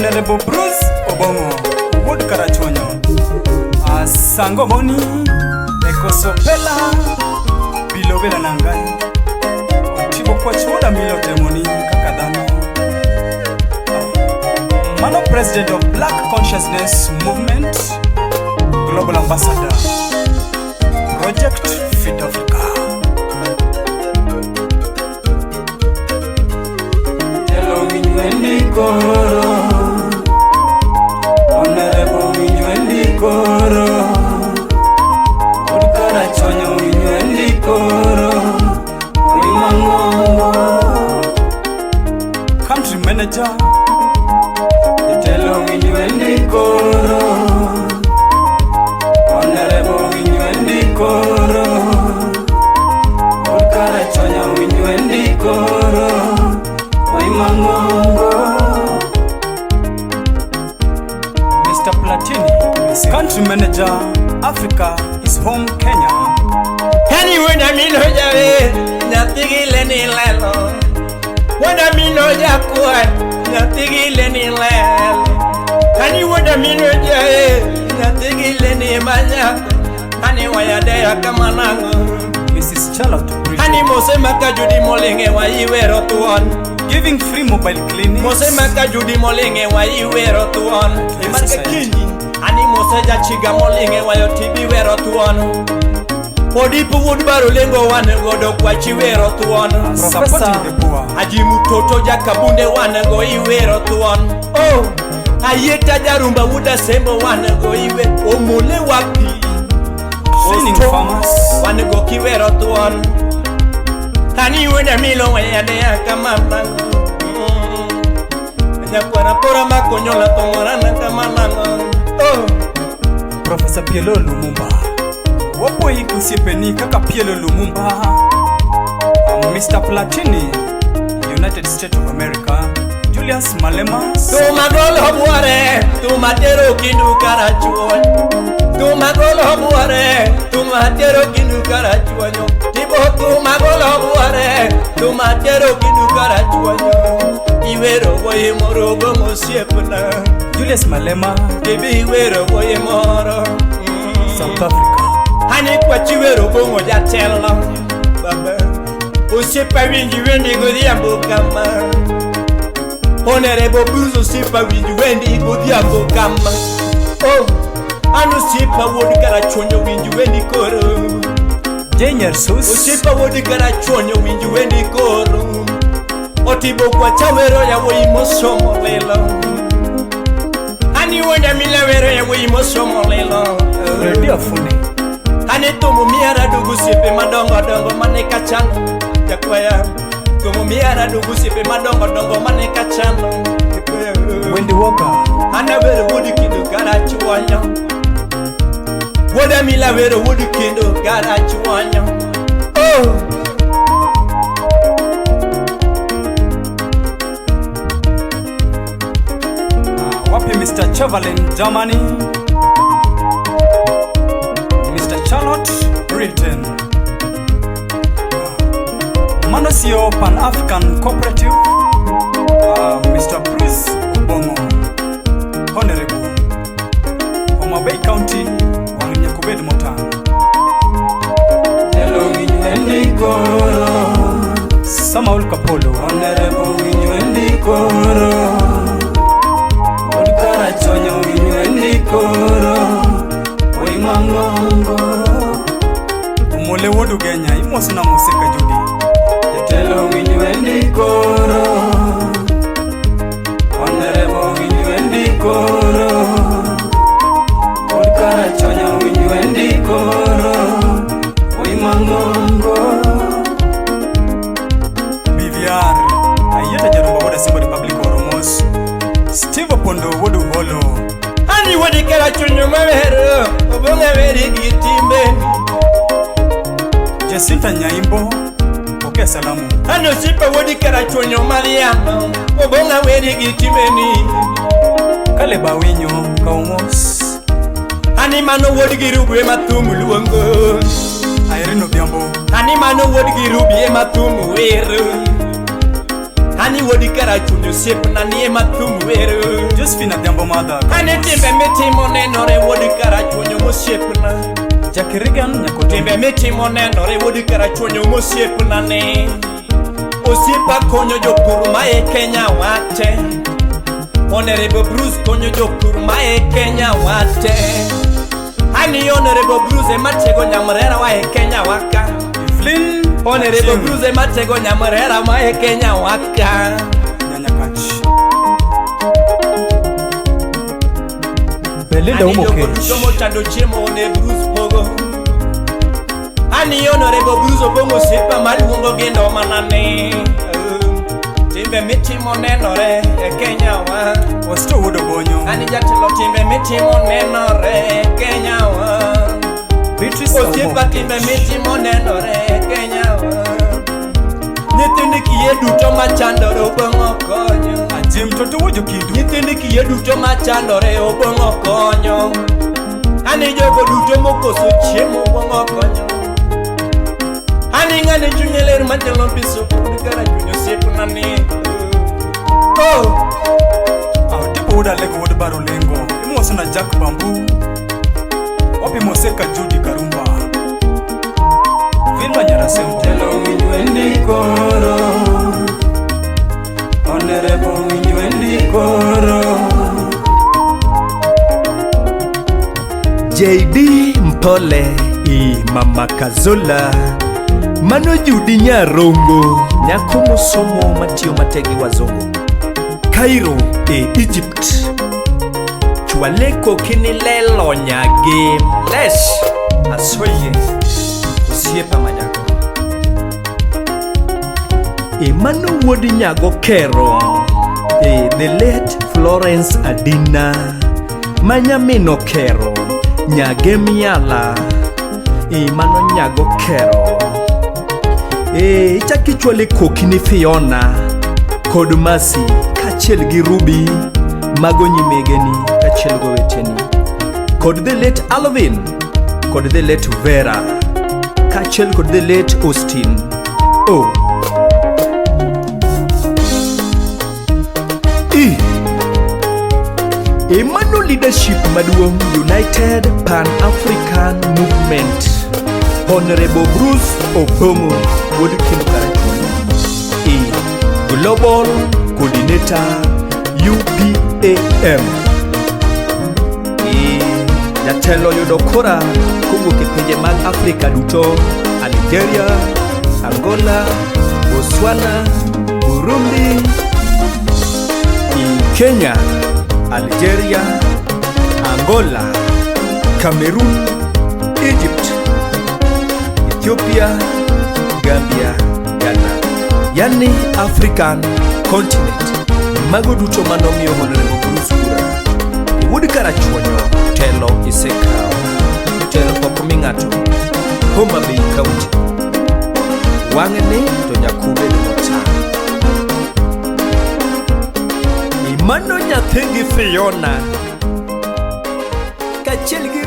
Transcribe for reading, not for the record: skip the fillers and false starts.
Honorable Bruce Obong'o, wuod Karachuonyo. Asango Boni, Ekosopela, Bilobela Nangai. Otibo kwach wuod Amilo temoni kaka dhano. Mano President of Black Consciousness Movement, Global Ambassador, Project Fit Africa. Telo winjwendi koro, Honorable winjwendi koro, Wuod Karachuonyo winjwendi koro, Wimang'ongo. Country Manager, Jatelo winjwendi koro, Honorable winjwendi koro, Wuod Karachuonyo winjwendi koro, Wimang'ongo. Mr. Platini, Country Manager, Africa is Home Kenya. Kani wuoda milo jawer, nyathi gi leni lelo. Wuoda milo jakwath, nyathi gi leni lelo. Kani wuoda milo jawer, nyathi gi leni manyako. Kani wayadeya kama nang'o. Mrs. Charlotte Bridget, Kani mose maka judi molinge wa iwero thuon. giving free mobile clinics. Mose maka judi molinge wa iwero thuon. Imarka society. kinyi. Ani mose jachiga molinge wayo tibi wero thuon. Odipo wuod baro lengo wan godo kwachi wero thuon. Supporting the poor. Aji mutoto jakabunde wan go iwero thuon. Oh, ayieta jarumba wuod asembo wan go iwe omole wapi. Training Osto, farmers. Wan go kiwero thuon. Ani wuoda milo wayadea kama nango. Nyakwara pora makonyola tongorana kama nango. Oh. Professor Pielo Lumumba. Wapo osiepeni kaka Pielo Lumumba. Mr. Platini, United States of America. Julius Malema. Tuma golo buore, tuma tero kindu karachuonyo. Tuma golo buore, tuma tero kindu karachuonyo. Tibo tuma golo buore, tuma tero kindu karachuonyo. Iwero wuoyi moro gong'o osiepna. Julius Malema, Tibi iwero wuoyi moro. South Africa. Ani kwachi wero gong'o jatelo. Baba. Osiepa winji wendi godhiambo kama. Honorable Bruce osiepa winji wendi godhiambo kama. Oh, an osiepa wuod Karachuonyo winji wendi koro. Jane Sus. Osiepa wuod Karachuonyo winji wendi koro. Otibo kwacha wero yawuoyi mosomo lilo. Ani wuoda mila wero yawuoyi mosomo lilo. Freddy Afune. Ane tomo miara dugu osiepe madongo dongo mane kachano jakwaya. Tomo miara dugu osiepe madongo dongo mane kachano jakwaya. Wendy Walker. Ana wero wuod kendo karachuonyo. Wuoda mila wero wuod kendo karachuonyo. Oh! Wapi Mr. Chevalin, Germany. Mr. Charlotte, Britain. Manosio Pan African Cooperative. Mr. Bruce Obongo, Honorable. Homa Bay County, Wang'nyakobed Motang. Telo winjwendi koro, Samaul Kapolo. Honorable winjwendi koro, Wuod Karachuonyo winjwendi koro, Wimang'ongo. Omole wuod Ugenya, imosna moseka Judy. Jatelo winjwendi koro, Honorable winjwendi koro, Wuod Karachuonyo winjwendi koro, Wimang'ongo. BVR, Ayieta Jarumba wuod Asimbo Republic Oromos. Steve Opondo wuod Uholo. Ani wuod Karachuonyo mawero, obong'a weri gi timbeni. Jacinta Nyaimbo, pokea salamu. Ani osiepa wuod Karachuonyo mariambo, obong'a weri gi timbeni. Caleb Awinyo, Kaumos. Ani mano wuod gi Rubu ema thum luongo. Irene Odhiambo. Ani mano wuod gi Rubi ema thum wero. Ani wuod Karachuonyo osiepna nie ma thum wero. Josephine Adhiambo Madha. Ani timbe mitimo nenore wuod Karachuonyo mosiepna. Jackie Regan Nyakoto. Timbe mitimo nenore wuod Karachuonyo mosiepna ni. Osiepa konyo jopur ma e Kenya wate. Honorable Bruce konyo jopur ma e Kenya wate. Ani Honorable Bruce ema tego nyamrera wa e Kenya waka. Evelyn Honorable Achieng' Bruce ema tego nyamrera ma e Kenya waka. Nyanyakach. Belinda Ani Umo jogo Kech. duto mochando chiemo ne Bruce pogo. Ani Honorable Bruce Obong'o osiepa maluongo gi ndomana ni. Timbe mitimo nenore e Kenya wa. Wasto Wuod Obonyo. Ani jatelo timbe mitimo nenore e Kenya wa. Beatrice Aumo Osiepa timbe Kech. mitimo nenore e Kenya wa. Nyithind kiye duto machandore Obong'o konyo. Ajim Toto Wuod Jokindu. Nyithind kiye duto machandore Obong'o konyo. Ani jogo duto mokoso chiemo Obong'o konyo. Ani ng'ane chunye ler machalo biso kod Karachuonyo osiepna ni. Oh! Aotipo Wuod Alego Wuod Barolengo. Imoso na Jack Bambu. Wapi Moseka Judy Karumba. Vilma Nyarasembo. Telo winjwendi koro Honorable winjwendi koro JD Mpole i Mama Kazola Mano Judi Nyarongo nyako mosomo matiyo matek gi wazungu Cairo e Egypt Chwaleko kinilelo nyage Les Asoye osiepa manyako E mano wuod Nyago Kero e the late Florence Adina manyamino Kero Nyage Miala e mano Nyago Kero e ichak ichwale koki ni Fiona kod Mercy kaachiel gi Ruby mago nyimegeni kaachiel goweteni kod the late Alvin kod the late Vera kaachiel kod the late Austin oh. I. Emmanuel leadership maduong' United Pan-African Movement Honorable Bruce Obong'o wuod Kendo Karachuonyo E. Global Coordinator UPAM E. Jatelo yudo kura kowuok e pinje mag Afrika duto Algeria, Angola, Botswana, Burundi, i Kenya, Algeria, Angola, Cameroon, Egypt, Ethiopia, Gambia, Ghana. Yani African continent. Mago duto manomiyo Honorable Bruce kura. Wuod Karachuonyo telo isekawo. Telo ok mi ng'ato. Homa Bay County. Wang'ni to nyaka ubed motang'. Mano nyathi gi Fiona kaachiel gi